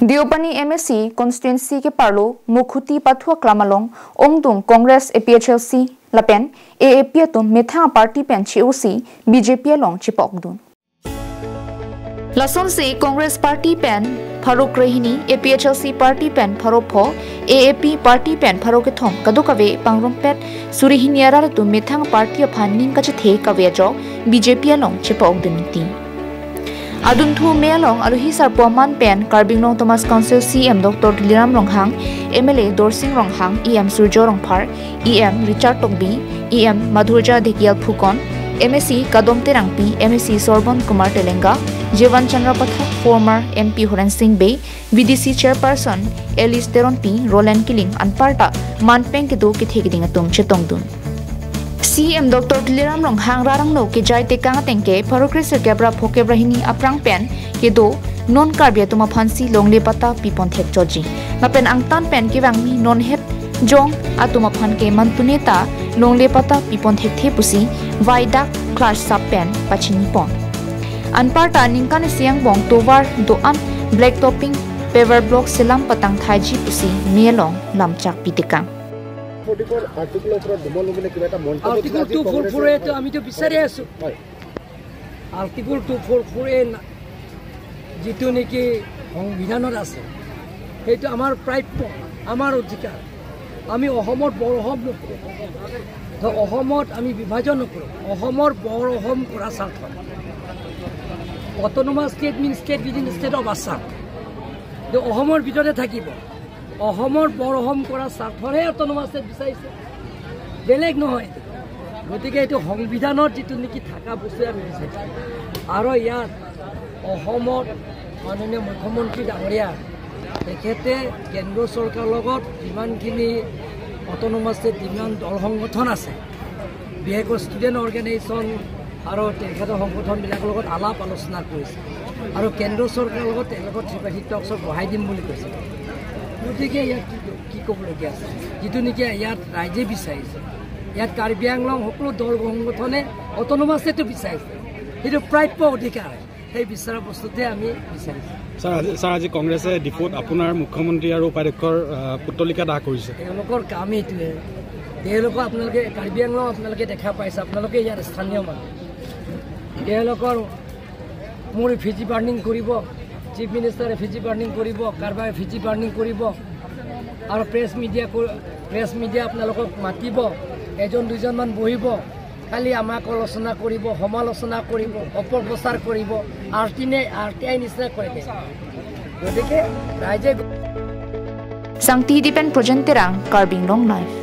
Deopani MSc constituency ke parlo Mukhuti Pathua Klamalong Ongdung Congress APHLC lapen AAP atum Metha party pen COC BJP along chipokdun. Lason se Congress party pen Farooq Rehini APHLC party pen Farooq AAP party pen Farooq thong kadukave pangrumpet surihiniara tu Methang party aphan ning ka the kave jo BJP along chipokdun ti. Adun thu melong aruhi sar poman pen Karbinglong Thomas Council CM Dr. Liram Ronghang, MLA Dorsing Ronghang, EM Surjo Rongphar, EM Richard Tokbi, EM Madhurja Dhekial Phukon, MSc Kadom Terangpi, MSc Sorbon Kumar Telenga, Jeevan Chandra Pathak, former MP Horen Singh Bey, VDC chairperson Alice Teronpi, Roland Killing anparta manpeng ke do ke thekiding atum chetongdun. CM Dr. Liram Ronghang rarang no ke jai te kang tengke Farukri kebra phokebra hini aprang pen ke do non karbia tuma phansi longle pata pipon thek choji napen angtan pen ke wangmi non het jong atuma phan ke mantuneta longle pata pipon thek the pusi vaida class sub pen pachini pon anparta ningkan siang bong tovar doan black topping paver block selam patang thaiji pusi melong lamchak pitikang. Article 244 তো আমি তো বিচাৰি আছো। Article 244 যিটো নেকি সংবিধানত আছে সেইটো আমাৰ প্ৰাপ্য, আমাৰ অধিকাৰ। আমি অসমত বৰ অসম নকৰোঁ, অসমত আমি বিভাজন নকৰোঁ, অসমৰ বৰ অসম কৰা স্বাৰ্থ। Autonomous state mean state within state of Assam, অসমৰ ভিতৰতে থাকিব। অসমৰ বৰ অসম কৰা স্বাৰ্থৰহে অট'নমাছ ষ্টেট বিচাৰিছে, বেলেগ নহয়। গতিকে এইটো সংবিধানত যিটো নেকি থকা বস্তুৱে আমি বিচাৰিছোঁ। আৰু ইয়াত অসমত মাননীয় মুখ্যমন্ত্ৰী ডাঙৰীয়া তেখেতে কেন্দ্ৰ চৰকাৰৰ লগত যিমানখিনি অট'নমাছ ষ্টেট যিমান দল সংগঠন আছে, বিশেষকৈ ষ্টুডেণ্ট অৰ্গেনাইজেশ্যন আৰু তেখেতৰ সংগঠনবিলাকৰ লগত আলাপ আলোচনা কৰিছে আৰু কেন্দ্ৰ চৰকাৰৰ লগত তেওঁলোকৰ ত্ৰিপাক্ষিক টকছত বহাই দিম বুলি কৈছে। গতিকে ইয়াত কি ক'বলগীয়া আছে, যিটো নেকি ইয়াত ৰাইজে বিচাৰিছে, ইয়াত কাৰ্বি আংলং সকলো দল সংগঠনে অট'নমাছ ষ্টেটটো বিচাৰিছে, সেইটো প্ৰাপ্য অধিকাৰ, সেই বিচৰা বস্তুতে আমি বিচাৰিছোঁ। ছাৰ, আজি কংগ্ৰেছে ডিফুত আপোনাৰ মুখ্যমন্ত্ৰী আৰু উপাধ্যক্ষৰ পুত্তলিকা দাহ কৰিছে। তেওঁলোকৰ কাম এইটোৱে। তেওঁলোকৰ আপোনালোকে কাৰ্বি আংলং আপোনালোকে দেখা পাইছে, আপোনালোকে ইয়াত স্থানীয় মানুহ, তেওঁলোকৰ মোৰ ফিজি বাৰ্ণিং কৰিব, চিফ মিনিষ্টাৰে ফিজি বাৰ্ণিং কৰিব, কাৰোবাৰ ফিজি বাৰ্ণিং কৰিব আৰু প্ৰেছ মিডিয়া আপোনালোকক মাতিব, এজন দুজনমান বহিব, খালি আমাক আলোচনা কৰিব, সমালোচনা কৰিব, অপপ্ৰচাৰ কৰিব, আৰ টি I নিচিনা কৰে। গতিকে ৰাইজে Sangti Dipen Projenterang, Karbinglong Live.